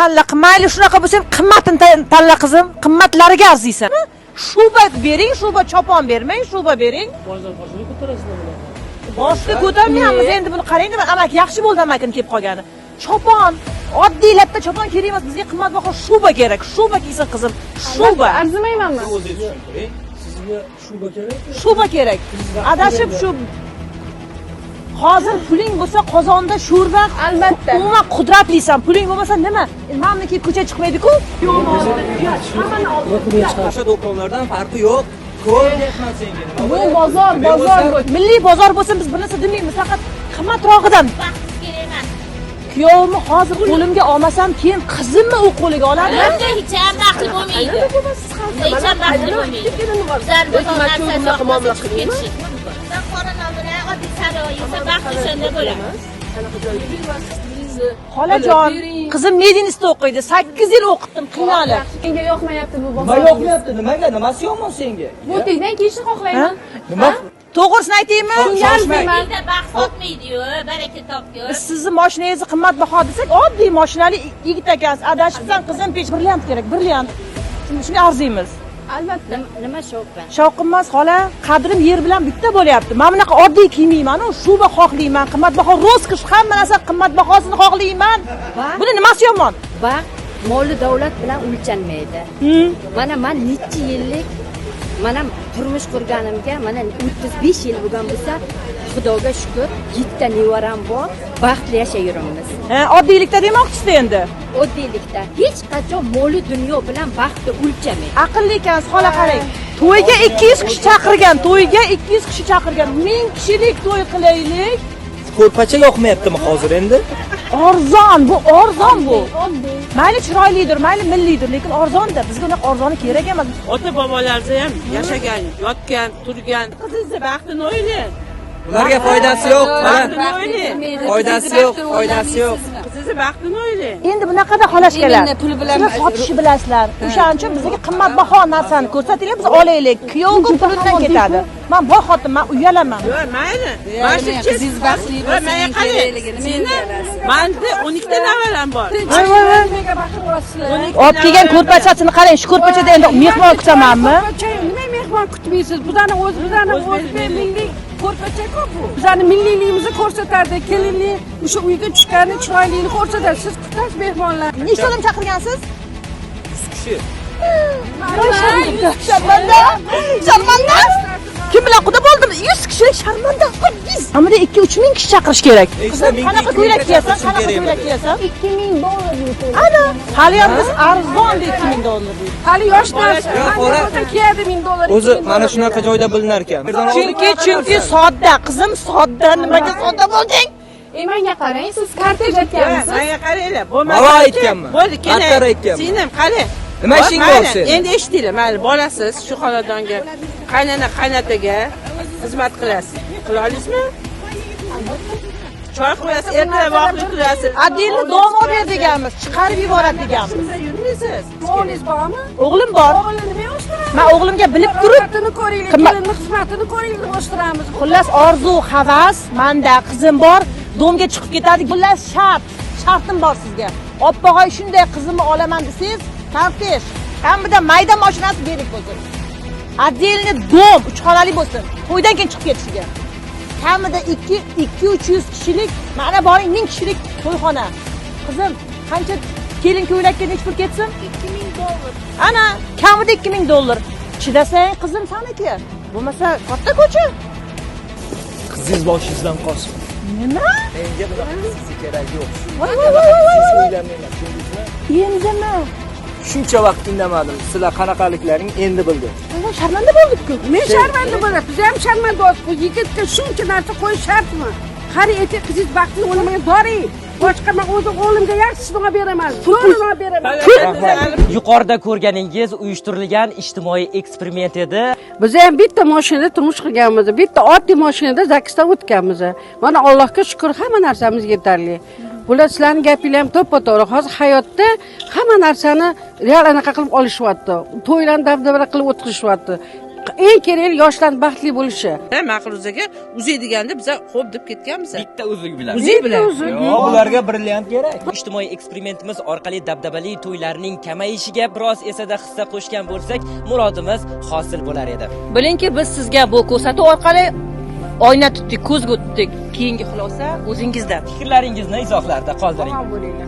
Tanla, mayli, shunaqa bo'lsa ham qimmatini tanla, qizim, qimmatlariga arziysan. Shuba bering, shuba, chopon bermang, shuba bering. Bozor boshini ko'tarasizlar bular. Boshini ko'tarmayapmiz endi buni, qarang, amaki yaxshi bo'ldi amakini kelib qolgani. Chopon, oddiy latta chopon kerak emas, bizga qimmatbaho shuba kerak. Shuba kiysin qizim, shuba. Arzimaymanmi? O'zingiz tushuntiring. Sizga shuba kerak. Shuba kerak. Adashib, shu hozir puling bo'lsa, qozonda sho'rva Albatta. Umuman qudratlisan, puling bo'lmasa nima? Mana buniki ko'cha chiqmaydi-ku. O'sha do'konlardan farqi yo'q. Ko'r deyapman senga. Nima Bu bozor, bozor bu. Milliy bozor bo'lsin, biz bir narsa demaymiz, faqat qimmatrog'idan. Baxtsiz kerak emas. Kuyovimni hozir qo'limga olmasam, keyin qizimni u qo'liga oladi. Ularda hech ham baxtli bo'lmaydi. Hech ham baxtli bo'lmaydi. Bizlar bozor narsasi yoqmasa, chiqib ketishi mumkin. Sen qora non bilan oddiy sariq yesa, baxt o'shanda bo'ladi. Xolajon, qizim medinistda o'qiydi, 8 yil o'qitdim qiynalib. Menga yoqmayapti bu Nima bozor. yoqmayapti? Nimaga? Nimasi yomon senga? Butikdan kiyishni xohlayman. Nima? To'g'risini aytaymi? Shunga arzimayman. Uyda baxt sotmaydi-yu, baraka topgur. Biz sizni moshinangizni qimmatbaho desak, oddiy moshinali yigit ekansiz. Adashibsan, qizim, pech brilliant kerak, brilliant. Shunga arziymiz. Albatta. Nima shovqin? Shovqin emas, xola, qadrim yer bilan bitta bo'lyapti. Mana bunaqa oddiy kiymayman, shuba xohlayman, qimmatbaho, роскошь, hamma narsa qimmatbahosini xohlayman. Buni nimasi yomon? Baxt moli davlat bilan o'lchanmaydi. Mana man necha yillik, mana turmush qurganimga mana 35 yil bo'lgan bo'lsa, Xudoga shukur, yettita nevaram bor, baxtli yashayveramiz. Ha, oddiylikda demoqchisiz endi. Oddiylikda hech qachon moli dunyo bilan baxtni o'lchamang. Aqlli ekansiz, xola, qarang. To'yga 200 kishi chaqirgan, to'yga 200 kishi chaqirgan. 1000 kishilik to'y qilaylik. Ko'rpacha yoqmayaptimi hozir endi? Arzon, bu arzon bu. Oddiy. Mayli chiroylidir, mayli milliydir, lekin arzonda. Bizga unaqa arzoni kerak emas. Ota bobolarimiz ham yashagan, yotgan, turgan. Qizingizni baxtini o'ylang. Ularga foydasi yo'q, xola. Baxtini o'ylang. Foydasi yo'q, foydasi yo'q. Qizingizni baxtini o'ylang. Endi bunaqada xolashkalar. Именно pul bilan- Sizlar sotishni bilasizlar. O'shaning uchun bizga qimmatbaho narsani ko'rsatinglar, biz olaylik. Kuyovga pulidan ketadi. Man boy xotin, man uyalaman. Yo'q, mayli. Mana shu Qizingiz baxtli Yo'q, bo'lsa, menga eng qarang. kerakligini Seni menga olasiz. manda 12 ta navaram bor. Voy, voy, voy. Nimaga baqirasizlar? Olib kelgan ko'rpachasini qarang, shu ko'rpachada endi mehmon kutamanmi? Ko'rpacha nima mehmon kutmaysiz? Bizani o'zbek milliy ko'rpacha-ku bu. Bizani milliyligimizni ko'rsatadi, kelinlik o'sha uyga tushgani chiroyligini ko'rsatadi. Siz kutasiz mehmonlar. Nechta odam chaqirgansiz? 100 kishi. Sharmanda! Sharmanda! Kim bilan quda bo'ldim? 100 kishilik sharmanda. Biz. Hamda 2-3 ming kishi chaqirish kerak. Nechta ming, Qanaqa 2000 ko'ylak kiyasan? chaqirishim Qanaqa kerak ko'ylak edi? kiyasan? 2000 dollarlik ko'ylak. Ana, hali ham biz arzon deb 2000 dollar deydi. Hali yosh narsa. Yo'q, xola. Kiyadi 1000 dollar. O'zi 2000 mana dollar. shunaqa joyda bilinar ekan. Chunki sodda, qizim, sodda. Nimaga sodda bo'lding? E, menga qarang, siz kortej Yo'q, aytganmisiz? menga qaranglar. Bo'lmasa Balo aytganman. Bo'ldi, Battar keling. aytganman. Singlim, qarang. Nima ishing bor Mayli, seni? endi eshitinglar, mayli, bolasiz shu xonadonga qaynona qaynotaga xizmat qilasiz. Qila olasizmi? Choy qo'yasiz, ertalab vaqtli turasiz. Отдельный дом olib ber deganmiz, chiqarib yuboradi deganmiz. Yurmaysiz. O'g'lingiz bormi? O'g'lim bor. O'g'lini nima o'stiramiz? Man o'g'limga bilib turib, Xizmatini ko'ringlar, kelinni xizmatini ko'ringlar, o'stiramiz. Xullas, orzu havas manda, qizim bor, дом ga chiqib ketadi. Xullas, shart, shartim bor sizga. Oppog'oy, shunday qizimni olaman desangiz, kortej, kamida mayda mashinasi kerak bo'lsin. Отдельный дом, uch xonali bo'lsin. To'ydan keyin chiqib ketishiga. Kamida 2 2 300 kishilik, mana boring, 1000 kishilik to'yxona. Qizim, qancha kelin ko'ylakka necha pul ketsin? 2000 dollar. Ana, kamida 2000 dollar. Chidasang, qizim saniki. Bo'lmasa katta ko'cha. Qizingiz boshingizdan qolsin. Nima? Menga bunaqa qizingizni keragi yo'q. Voy voy voy voy Siz voy. uylanmanglar, tushundingizmi? Endimi? Shuncha vaqt indamadim. Sizlar qanaqaliklaring endi bildim. Voy, sharmanda bo'ldik-ku. Men sharmanda bo'ladi. Biz ham sharmanda bo'ldik. Bu yigitga shuncha narsa qo'yish shartmi? Qani, ertaga qizingiz baxtini o'ylamagan boring. Boshqa men o'zim o'g'limga yaxshisini olib beraman. Zo'rini olib beraman. Yuqorida ko'rganingiz uyushtirilgan ijtimoiy eksperiment edi. Biz ham bitta mashinada turmush qilganmiz. Bitta oddiy mashinada ЗАГС dan o'tganmiz. Mana, Allohga shukur, hamma narsamiz yetarli. Bular sizlarning gapinglar ham to'ppa to'g'ri. Hozir hayotda hamma narsani real anaqa qilib olishyapti. To'ylarni dabdaba qilib o'tkazishyapti. Eng kerakli yoshlarni baxtli bo'lishi. Maqruzaga uzuk deganda biza xo'p deb ketganmiz. Bitta uzuk bilan. Uzuk bilan. Yo'q, ularga brilliant kerak. Ijtimoiy eksperimentimiz orqali dabdabali to'ylarning kamayishiga biroz esada hissa qo'shgan bo'lsak, murodimiz hosil bo'lar edi. Bilingki, biz sizga bu ko'rsatuv orqali oyna tutdik, ko'zgu tutdik. Keyingi xulosa o'zingizdan. Fikrlaringizni izohlarda qoldiring. Omon bo'linglar.